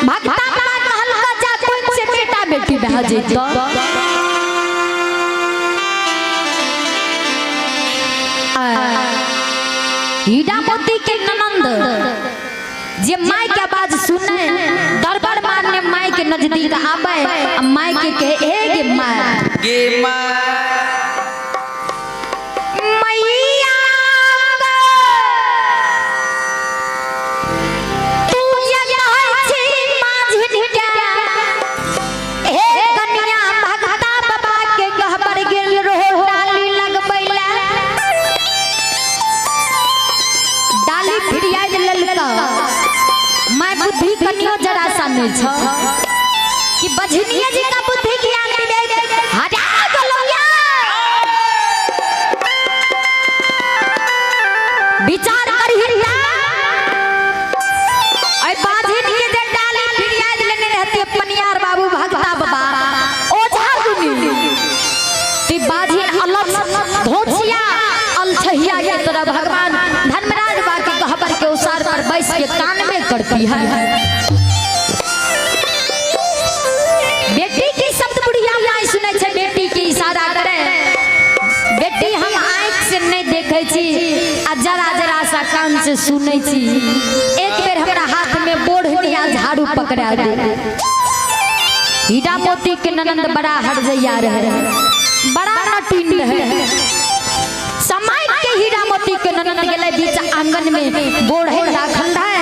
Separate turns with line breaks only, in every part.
भगता बाबा कहलका जा कोई से बेटा बेटी भए जेतौ। हीरा मोती के ननंद जे माय के आवाज सुने दरबार मारने माय के नजदीक आवे आ माय के कहे, ए गे माय,
गे माँ,
मैया तू जे कहै छी माझिन के, हे कनिया भगता बाबा के गहबर गेल रहो डाली लगबैला, डाली फिरिया लेलका। मैं बुद्धि कनियो जरा सा नहीं छ कि बझनिया जी का बुद्धि ज्ञान विवेक हटा गेलो या। विचार करही ता ऐ बाझिन के जे डाली फिरिया लेने रहती पनियार बाबू भगता बाबा ओझा गुनी ती बाझिन अलग धोछिया अलछहिया के तरह भगवान धर्मराज बा के गहबर के उसार पर बैस के कान में करती है। बेटी की शब्द बुढ़िया माय सुनै छै, बेटी के इशारा करे, बेटी हम आँख से नहीं देखे छी आ जरा जरा सा कान से सुनै छी, एक बेर हमरा हाथ में बोढ़नी आ झाड़ू पकड़ा दे। हीरा मोती के ननंद बड़ा हरजैया रहे, बड़ा नटीन रहे। समय के हीरा मोती के ननंद गेलै बीच आंगन में बोढ़े राखल रहे,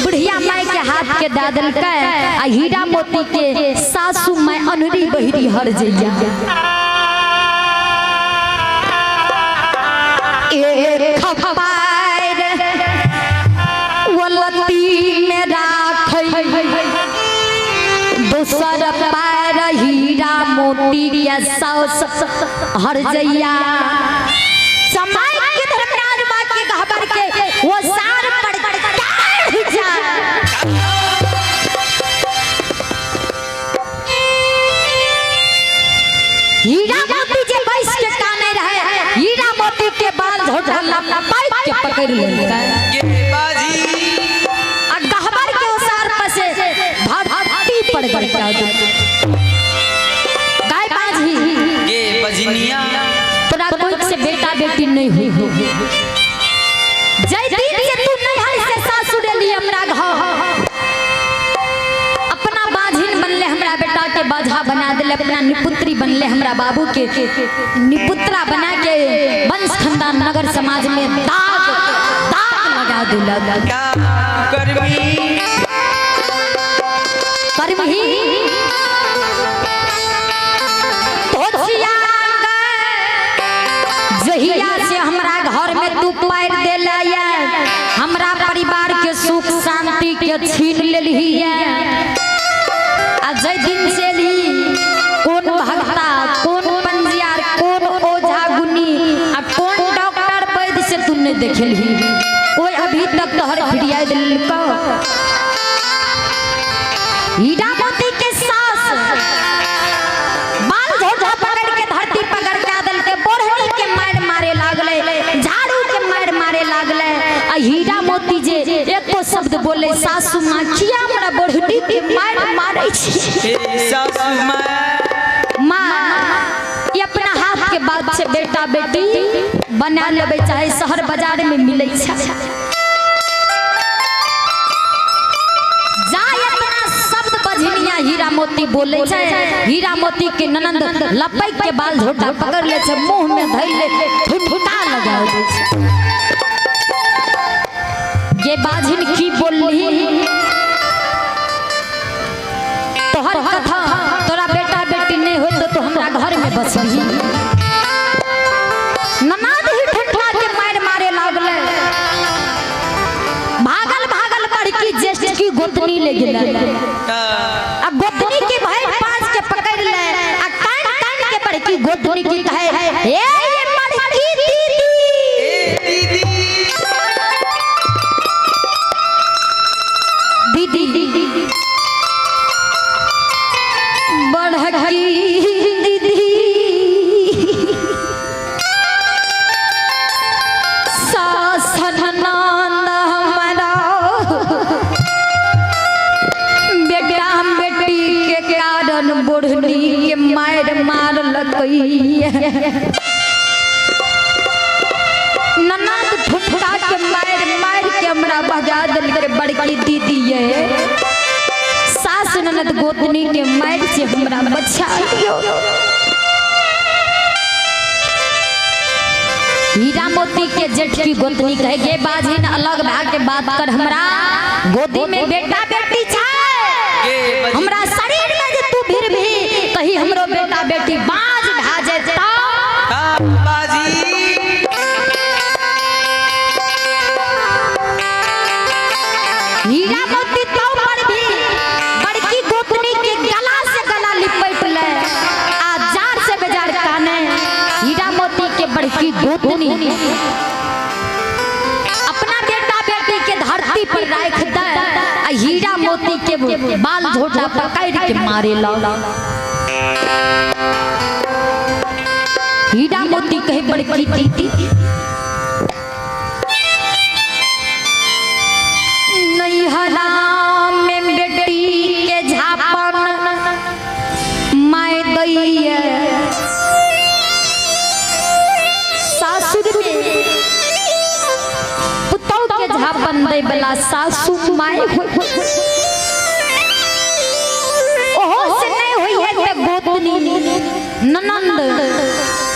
बुढ़िया माय के हाथ के दे देलकै आ हीरा मोती के सासू माय अनरी बहरी हर जैया। एक पैर वलती में राखै, दोसर पैर हीरा मोती के सास हर जैया। समय के धर्मराज बा के गहबर के वो सार पर चढ़ जा। हीरा मोती जे बैस के काने रहे, हीरा मोती के बाल झोटल पाइप के पकड़ लेलकै
गे बाजी,
आ गहबर के उसार पर से धरती पर गड़का दे। गाय बाजी,
गे बजनिया,
तोरा कोई से बेटा बेटी नहीं हुई। जय दिन से तू नैहर से सासुर एली हमरा घर, अपना बाझिन बनले हमरा बेटा के बाझा बना दिले, अपना निपुत्री बनले हमरा बाबू के निपुत्रा बना के वंश खानदान नगर समाज में दाग दाग लगा दिलक।
का करबी
करबी जहिया से हमरा घर में तू पैर देला या हमरा परिवार के सुख शांति के छीन लेलही या। आ जै दिन से ली कौन भगता कौन पंजियार कौन ओझा गुनी आ कौन डॉक्टर वैद्य से तू नहीं देखेलही, कोई अभी तक तोहर फिरिया दिलको। हीरा मोती के सास बाल झोटा पकड़ के धरती पकड़ के आदल के बोढ़नी के मार मारे लागले, झाड़ू के मार मारे लागले। आ हीरा मोती जे एको शब्द बोले, सासू माँ किया हमरा बोढ़नी के मार मारे छी?
सासू माँ,
माँ ये अपना हाथ के बात से बेटा बेटी बना लेबे चाहे शहर बाजार में मिले छै। जाय अपना शब्द बझनिया हीरा मोती बोले छै, हीरा मोती के ननंद लपैक के बाल झोटा पकड़ ले छै, मुंह में धइ ले ठुठुटा लगा दे छै। ये बाझिन की बोलली तोहर कथा, तोरा बेटा बेटी नहीं हो तो हमरा घर में बसबी। ननद ही ठुठुआ के मार मारे लागले, भागल भागल बड़की ज्येष्ठ की गोतनी ले गेलै। आ गोतनी के भाई पांच के पकड़ ले आ कान कान के बड़की गोतनी की कहे, ए ये बड़की दीदी,
ए दीदी,
दीदी बड़की दीदी सासन नंद हमारा बोढ़नी के मार मारलकै। ननद ठुठका के मार मार के हमरा भगा देलकै बड़की दीदी ये। सास ननद गोतनी के मार से हमरा बचा लियो। हीरा मोती के जेठकी गोतनी कहे गे बाजिन अलग भाग के बात कर, हमरा गोदी में बेटा बेटी छै, हमरा शरीर में जे तू फिर भी कहीं हमरो बेटा बेटी बाज भा जेता।
बाजी
हीरा मोती तो पर भी बड़की गोतनी के गला से गला लिपट ले आ जार से बेजार काने। हीरा मोती के बड़की गोतनी अपना बेटा बेटी के धरती पर राख दे आ हीरा मोती के बाल झोटा पकड़ के मारे ला। हीरा मोती कहे बड़की दीदी नैहरा में बेटी के झापन my दैया, सासुर में पुतौ के झापन दै वाला सासु my होय। ओहो से नहीं होई है त गोतनी ननंद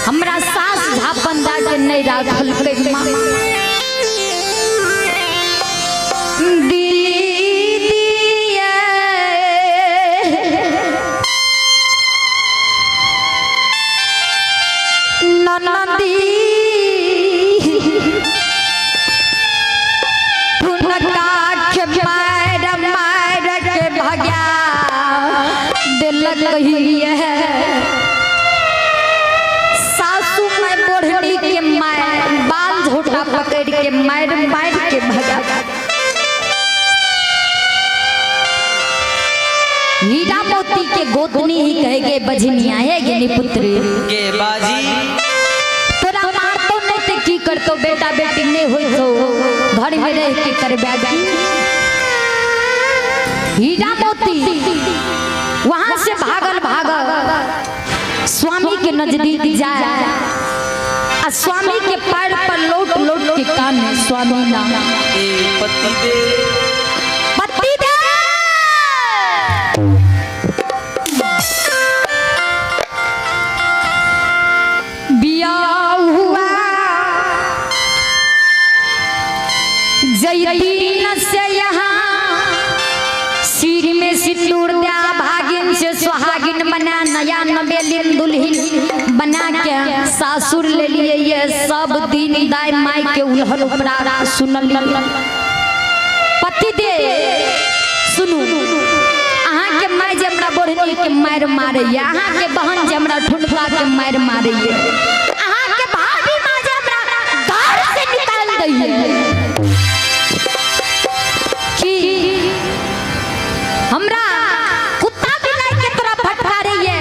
हमरा सास झापन दा के नहीं राखलकै माँ। दीदी ननदी ठुनका के मार मार के भगा देलक है। सासू मैं बोढ़नी के मार बाल झोटा पकड़ के मार मार के भगा। हीरा मोती के गोतनी ही कहेगे बजनिया है गे निपुत्री
गे बाजी
तोरा मारतो नहीं ते की करतो, बेटा बेटी नहीं होई तो घर में रह के करबा की। हीरा मोती वहां से भागल भागल स्वामी के नजदीक जाए आ स्वामी के पैर पर लोट लोट के कान स्वामी ना
ए पति दे
पति दे। बियाह हुआ जैतीन से यहाँ सिर में सिंदूर दिया भागिन से सुहागिन बना नया नवेलिन दुल्हन बना के सासुर ले लिए ये सब दिन दाई माई के उलहन उपरा सुनल। पति दे सुनू अहाँ के माय जे हमरा बोढ़नी के मार मारैया, अहाँ के बहन जे हमरा ठुनका के मार मारैया, अहाँ के भाभी माँ जे हमरा घर से निकाल दैया कि हमरा कुत्ता बिलाई के तोरा फटकारैया,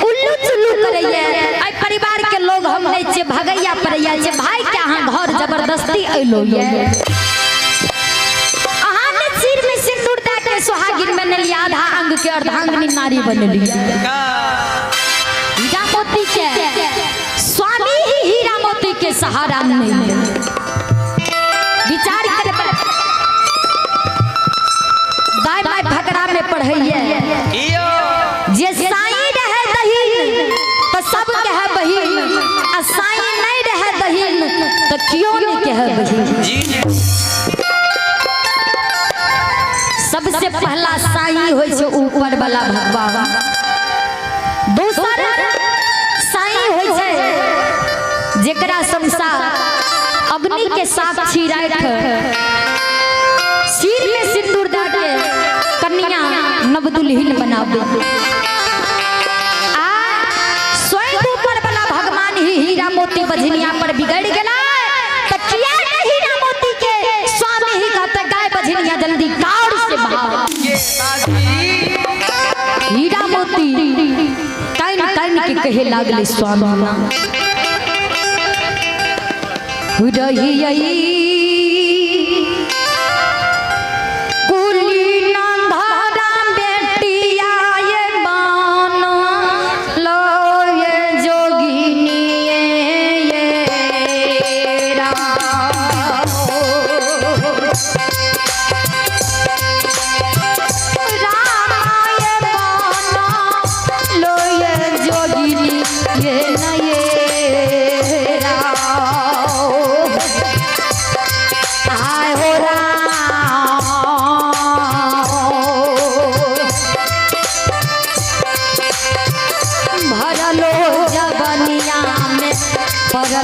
उल्लू चुल्लू करैया। एहि परिवार के लोग हम नहीं छियै, भगैया परैया छियै, भाई के अहाँ घर जबरदस्ती अइलो ये। अहाँ ने सिर में सिंदूर दे के सुहागिन बनलियै, आधा अंग के अर्धांगिनी नारी बनलियै। हीरा मोती के स्वामी ही हीरा मोती के सहारा नहीं है। विचार करे दाई माई फकरा में पढ़ैया जे साईं रहे दहीन तो सब कहे बहिन, आ साईं नहीं रहे दहीन तो क्यों नहीं कहे बहिन। सबसे पहला साईं होय छै ऊपर वाला भगवान, दोसर साईं होय छै जेकरा संसार अग्नि के साक्षी राख सिर में सिंदूर दे के कन्या नवदुल्हिन बनावे। आ स्वयं ऊपर वाला भगवान ही हीरा मोती बझनिया पर बिगड़ गेला त किया नहीं हीरा मोती के स्वामी ही कहते गाय बझनिया जल्दी काड़ से भाग। हीरा मोती कान कान के कहे लागले स्वामी ना रही कुली नंधारा बेटिया ये बाना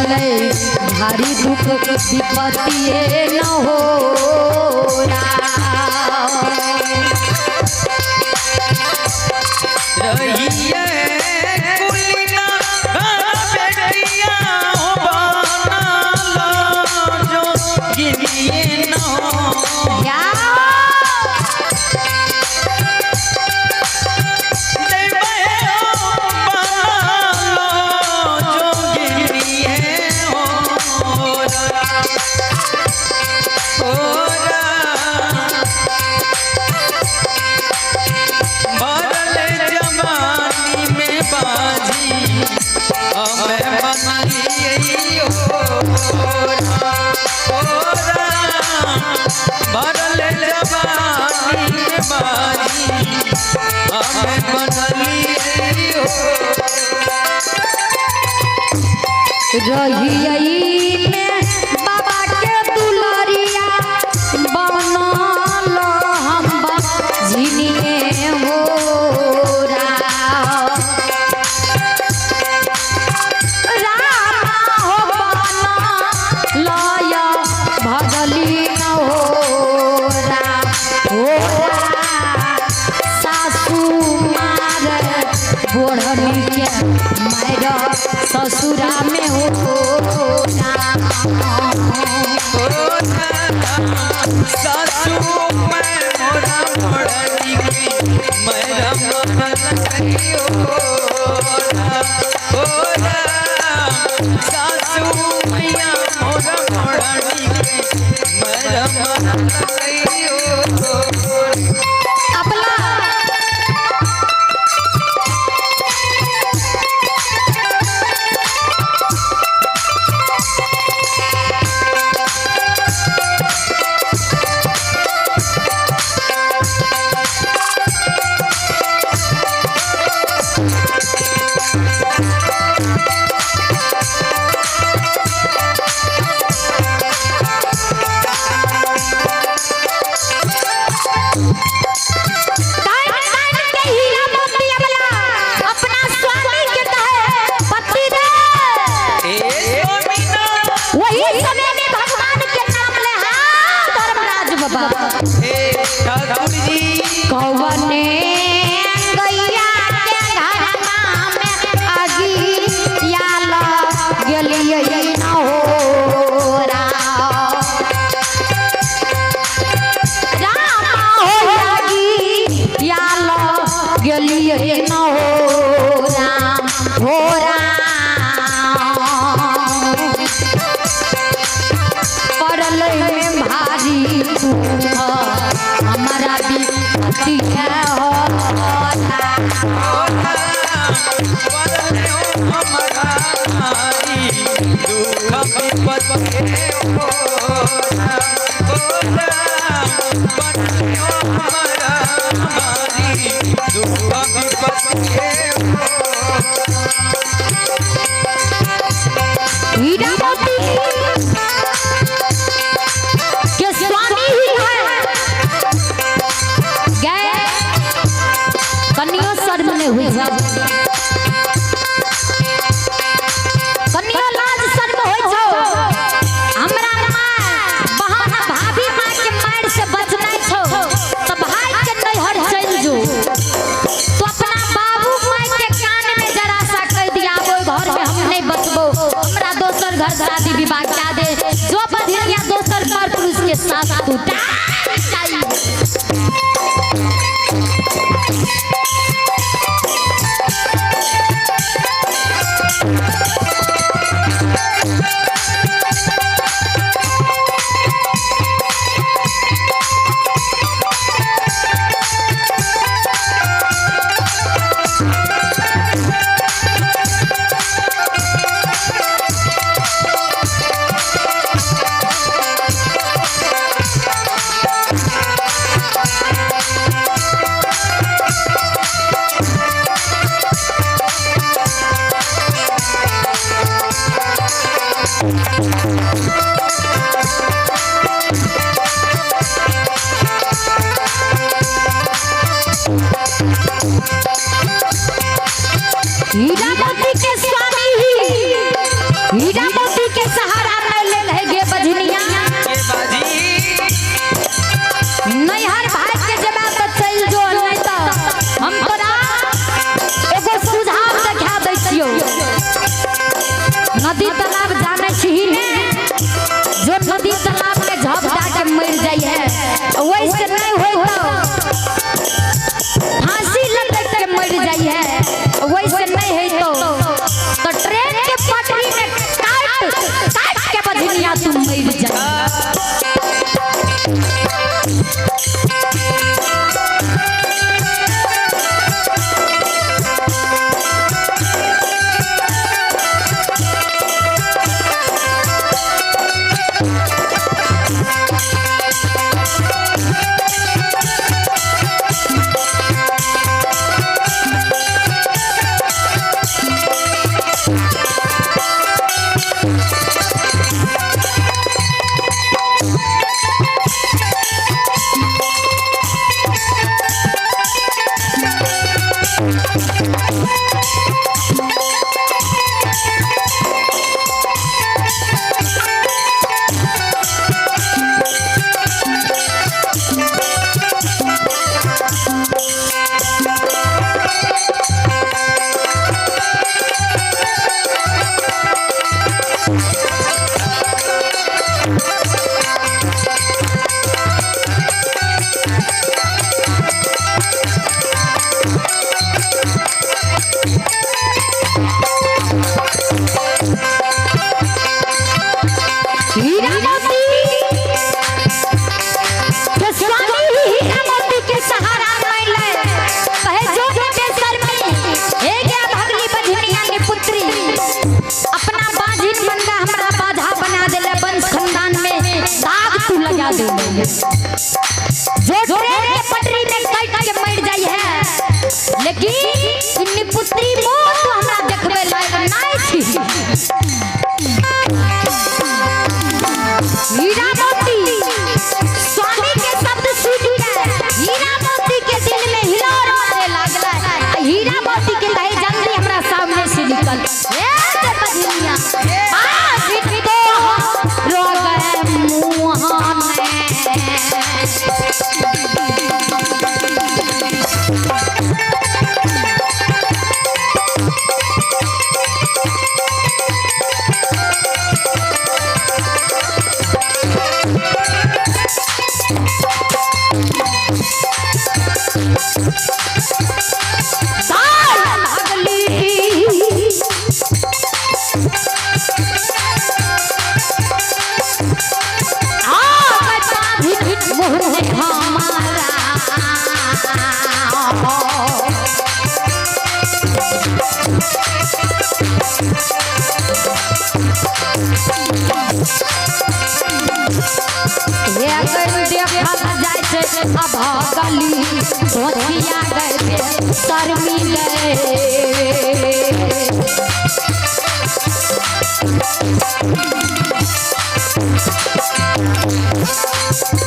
पड़लै भारी दुख विपत्ति न हो राम।
रहिए कुलीना बेटिया हो बनल जो गिनिए न हो।
या
देवे हो बनल जो गिनिए हो रा। हो रा। भरल जवानी में बाजी हमें बनलिए हो रा, हो रा। भरल जवानी में बाजी हमें बनलिए हो।
रहियई में बाबा के दुलरिया बनल हम झिनिए हो राम। राम हो बनल भगली न हो राम, हो राम। सासू मार बोढ़नी के मार ससुरा में हो राम।
हो रा, सासू मैं मोरा मोरनी के मेरा मन हो रा, हो रा। सासू मैया मोरा मोरनी के मेरा मन हो।
अपना टाइम टाइम के हीरा मोती अबला अपना स्वामी के कहे पति दे।
ए स्वामीना
वही समय में भगवान के नाम ले हाँ धर्मराज बाबा।
हे ठाकुर जी
कौने गैया के घरमा में अगिया गेलियै न हो राम। राम हो अगिया गेलियै न हो राम, हो राम। पड़ल में भारी दुख हमारा विपत्ति हो राम। हीरा मोती के स्वामी ही है गए कनियो शर्म नहीं हुई सब कनियो लाज शर्म होइ छौ। हमरा माँ बहन भाभी माँ के मार से बचना छौ तो भाई के नैहर चलि जो, तो अपना बाबू माय के कान में जरा सा कह दिया ओहि घर में हम नहीं बचबो, हमरा दोसर घर शादी विवाह कए दे, जो बधिया दोसर पर पुरुष के साथ तू डाल जाई। हीरामती के स्वामी ही हीरामती साल भागली। आ गई मुँह हमारा। हे अगर देखल जाइ छै अभागली, सोचिया गए शर्मी गए।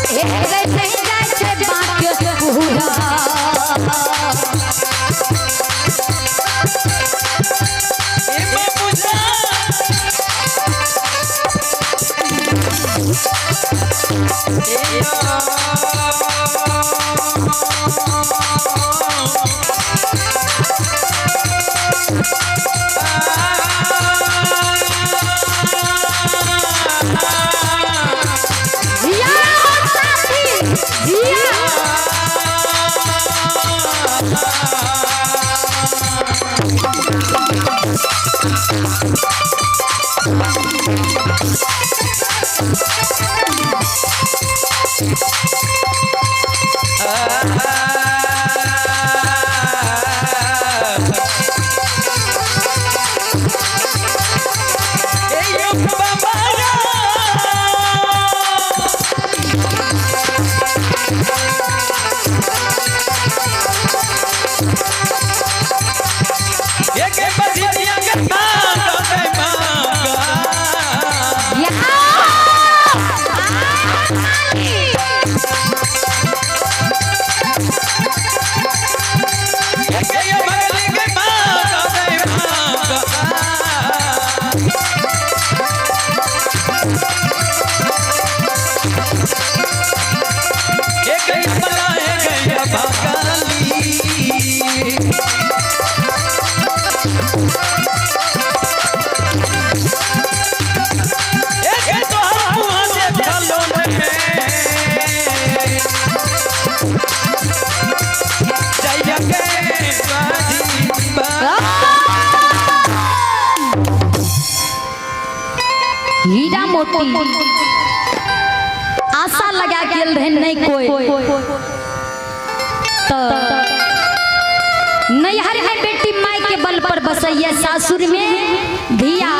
हे गए नहीं जाइ छै बाँके पूरा।
ए बाबूजा। ए
जिया हो साथी जिया।
ए यो बाबा। ये के बजिया के मांगा के मांगा।
या
ये के ये भगली के मांगा के मांगा। ये के बलाए गया भगली। एक तो हम से चलो में जाइया के बाजी बा।
हीरा मोती आशा लगा गेल रहे नहीं कोई, तो नैहर में बेटी माई के बल पर बसैया, सासुर में धिया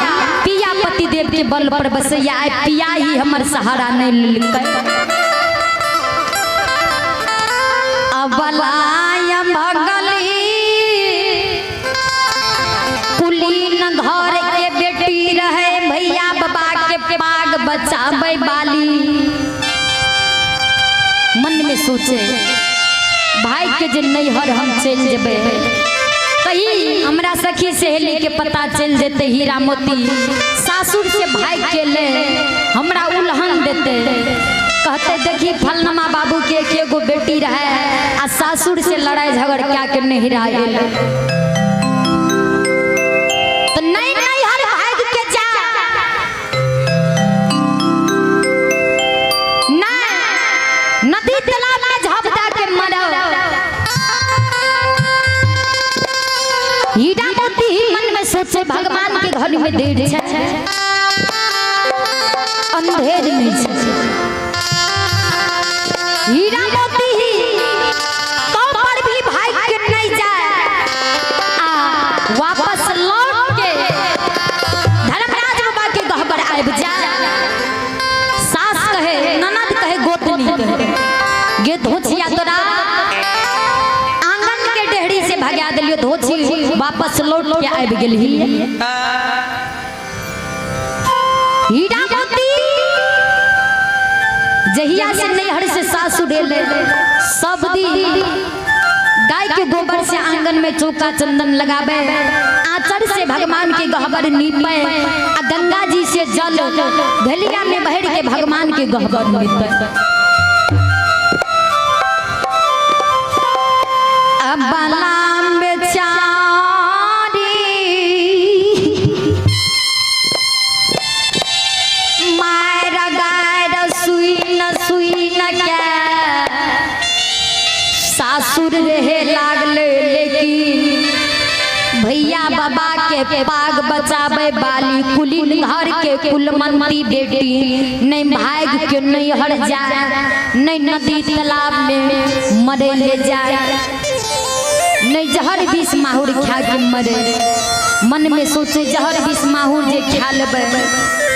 पिया पति देव के बल पर बसैया। आइ पिया ही हमर सहारा नहीं लेलकै। अबलायम भगली कुलीन घर के बेटी रहे, भैया बाबा के पाग बचाबै बाली। मन में सोचे भाई के जे नैहर हम चलि जेबै, कहीं हमरा सखी सहेली के पता चलि जेतै, हीरा मोती सासुर से भाई के ले हमरा उल्हन देते, कहते देखी फलनमा बाबू के एगो बेटी रहे आ सासुर से लड़ाई झगड़ क्या के नैहरा गेलै। तो नहीं नैहर भाग के जा, नहीं नदी तालाब में झपटा के मरो। हीरा मोती ही मन में सोचे भगवान के घर में देर छै, अंधेर नहीं छै। हीरा मोती ही तो पर भी भाग के नहीं जाए आ वापस लौट के धर्मराज बाबा के गहबर आबि जाए। सास कहे, ननद कहे, गोतनी कहे, गे धोछिया तोरा आंगन के डेहरी से भगा देलियो, धोछी वापस लौट के आबि गेलही। हीरा मोती जहिया से नैहर से सासुर एलै, सब दिन गाय के गोबर से आंगन में चौका चंदन लगावे, आंचर से भगवान के गहबर नीपे आ गंगा जी से जल घलिया में भर के भगवान के गहबर नीपे। अबला बेचारी मार गार सुई न सुई न के। सासुर रहे लागले, लेकिन भैया बाबा के पाग बचावे बाली कुलीन घर के कुलमंती बेटी नहीं भाग के नैहर जाए, नहीं नदी तालाब में मरे ले जाए, नहीं जहर विष माहुर खा के मरे। मन में सोचे जहर विष माहुर जे खा लेबै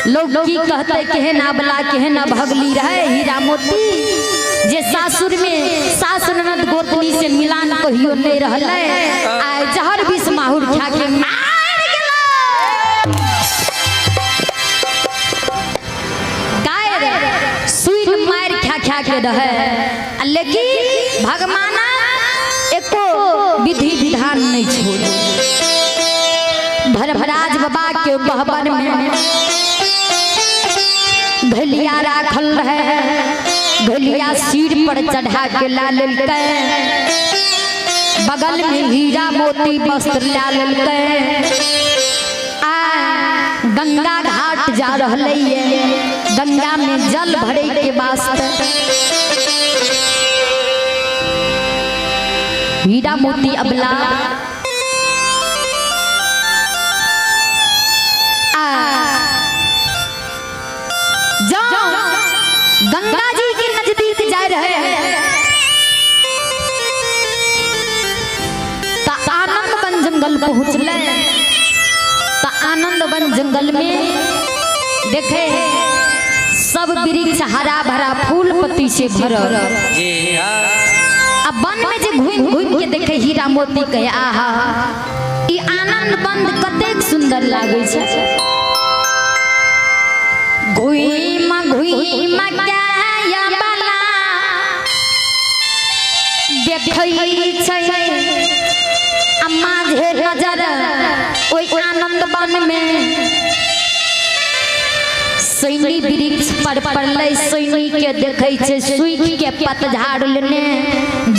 लोग की कहते, केहन अबला केहन अभगली रहे हीरा मोती जे सासुर में सास ननद गोतनी से मिलान कहियो नहीं रहलै, आइ जहर विष माहुर खा के मार गेलै। गाय सुइन मार खा खा के रहे, लेकिन भगवाना एको विधि विधान नहीं छोड़े। भरभराज बाबा के बहबन में घलिया राखल रहे, घलिया सिर पर चढ़ा के ला लेलकै, बगल में हीरा मोती वस्त्र ला लेलकै, आ गंगा घाट जा रहलै ये गंगा में जल भरे के वास्ते। हीरा मोती अबला आ जाओ गंगा जी के नजदीक जा रहे हैं ता आनंद वन जंगल पहुंचले। ता आनंद वन जंगल में देखे सब वृक्ष हरा भरा फूल पत्ती से भरल। अब वन में जे घूम घूम के देखे हीरा मोती कहे आहा ई आनंद वन कतेक सुंदर लागे छै। घुइम घुइम गाय बला देखै छै, आ माझे नजर ओहि आनंद वन में सैनी वृक्ष पर पड़लै। सैनी के देखै छै सूखि के पतझाड़ लेने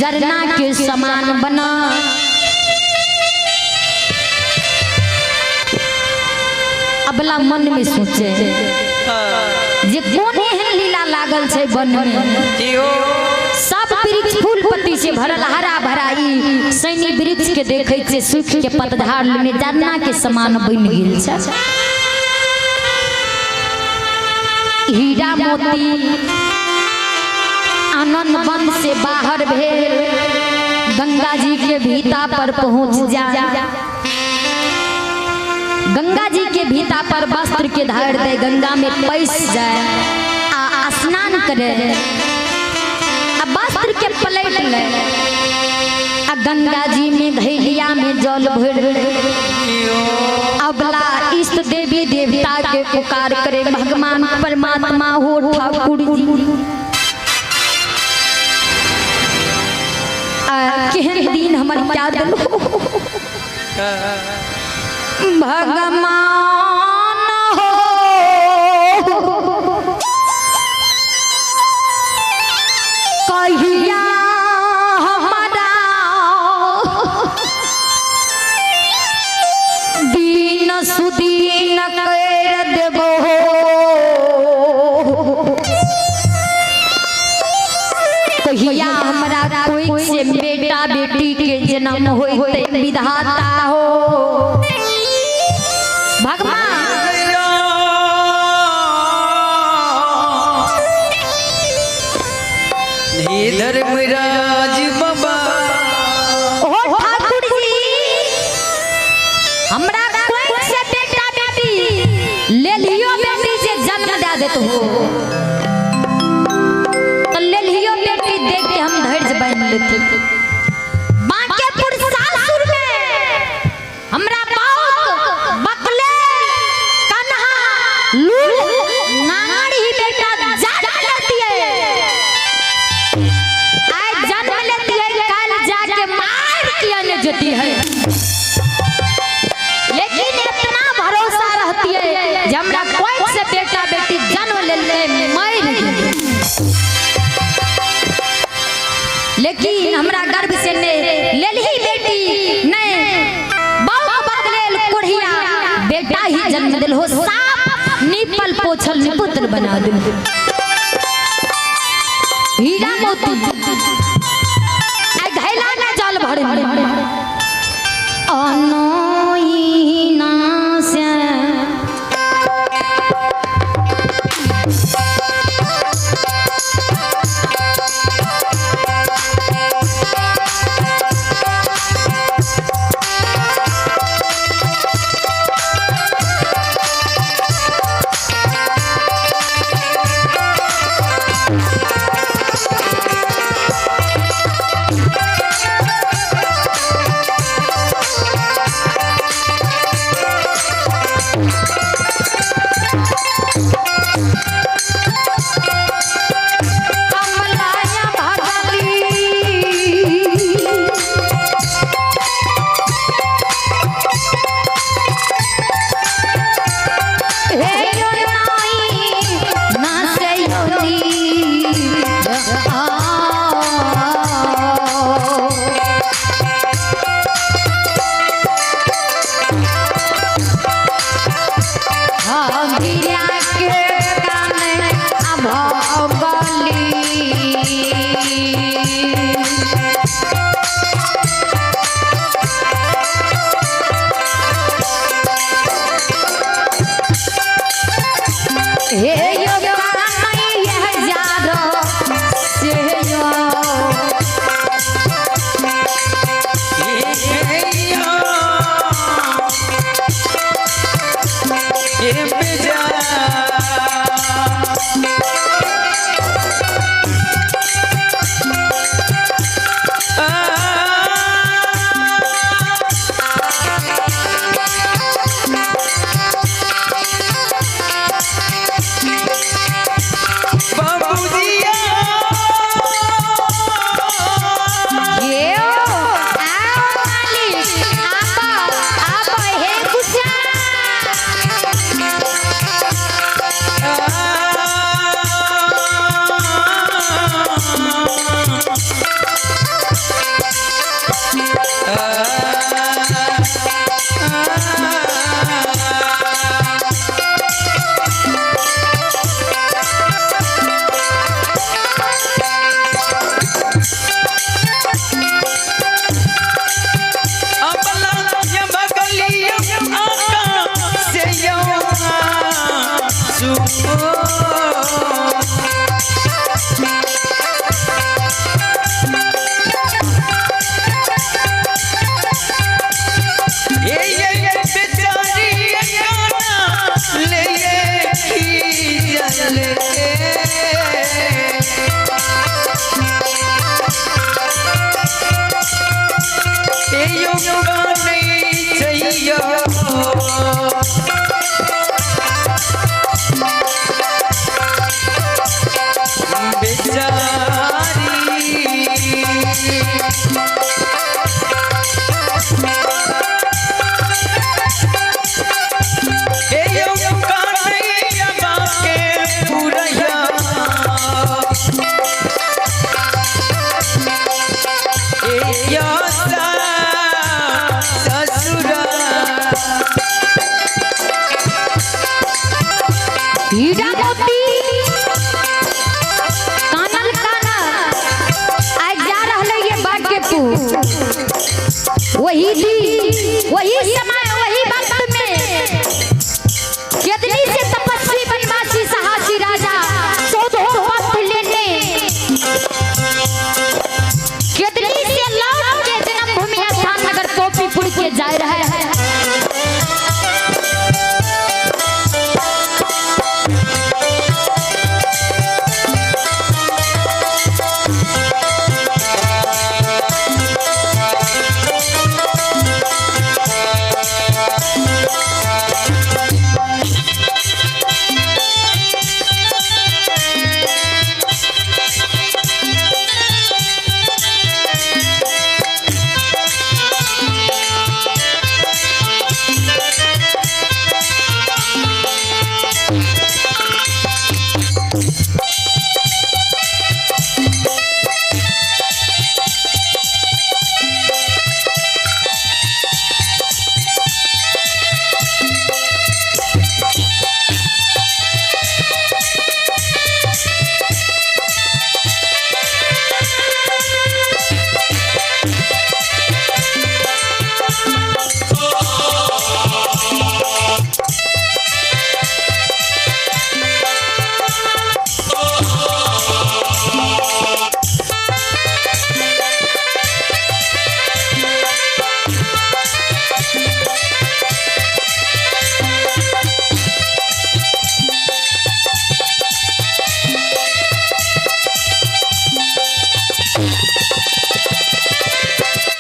जरना के समान बना। अबला मन में सोचे जे कोन एहन लीला लागल छै वन में, सब वृक्ष फूल पत्ती से भरल हरा भरा ई सैनी वृक्ष के देखै छै सूखि के पतझाड़ लेने जरना के समान बनि गेल छै। हीरा मोती आनंद वन से बाहर भेल गंगा जी के भीता पर पहुंच जा। गंगा जी के भीता पर वस्त्र के धार दे गंगा में पैस जाए आ स्नान करे, आ वस्त्र के पलट ले आ गंगा जी में घैलिया में जल भर ले। अबला इष्ट देवी देवता के पुकार करे भगवान परमात्मा हो ठाकुर जी। केहन दिन हमर क्या दल भगवान हो कहिया हमारा दीन सुदीन कर देबो। कहिया हमरा कोई से बेटा बेटी के जन्म होते विधाता हो भगवान।
धर्मराज बाबा
ओ ठाकुर जी हमरा कोई से बेटा बेटी ले लियो, बेटी जे जन्म दे देत हो तो ले लियो बेटी देख के हम धैर्य बांध लेते। बांकेपुर सासुर में हमरा बहुत बकले कन्हा लूल नांगड़ ही बेटा जन्म लेती है, आय जन्म लेती है कल जाके मार किया ने जती है, लेकिन इतना भरोसा रहती है जब हमरा कोई से बेटा बेटी जन्म ले ले मर, लेकिन हमरा गर्भ से ने लेलही बेटी नहीं बहुत बकलेल कोढ़िया बेटा ही जन्म दिल हो साफ निपल पोछल निपुत्र बना दिल हीरा मोती। आई घैला
अबला ये बगली आका से यो सुको। ये बेचारी गाना ले ये की जले। ए योगा नहीं चाहिए। बेचारी ए योगा नहीं बाके पुरैया। ए यो ससुरा।
हीरा मोती कानल कानल आज जा रहले ये बाकेपुर। वही दी वही समय वही वक्त में कितनी से तपस्वी बनवासी साहसी राजा 14 पथ लेने कितनी से लौट के जन्मभूमि स्थान नगर पोपीपुर के जाए रहे।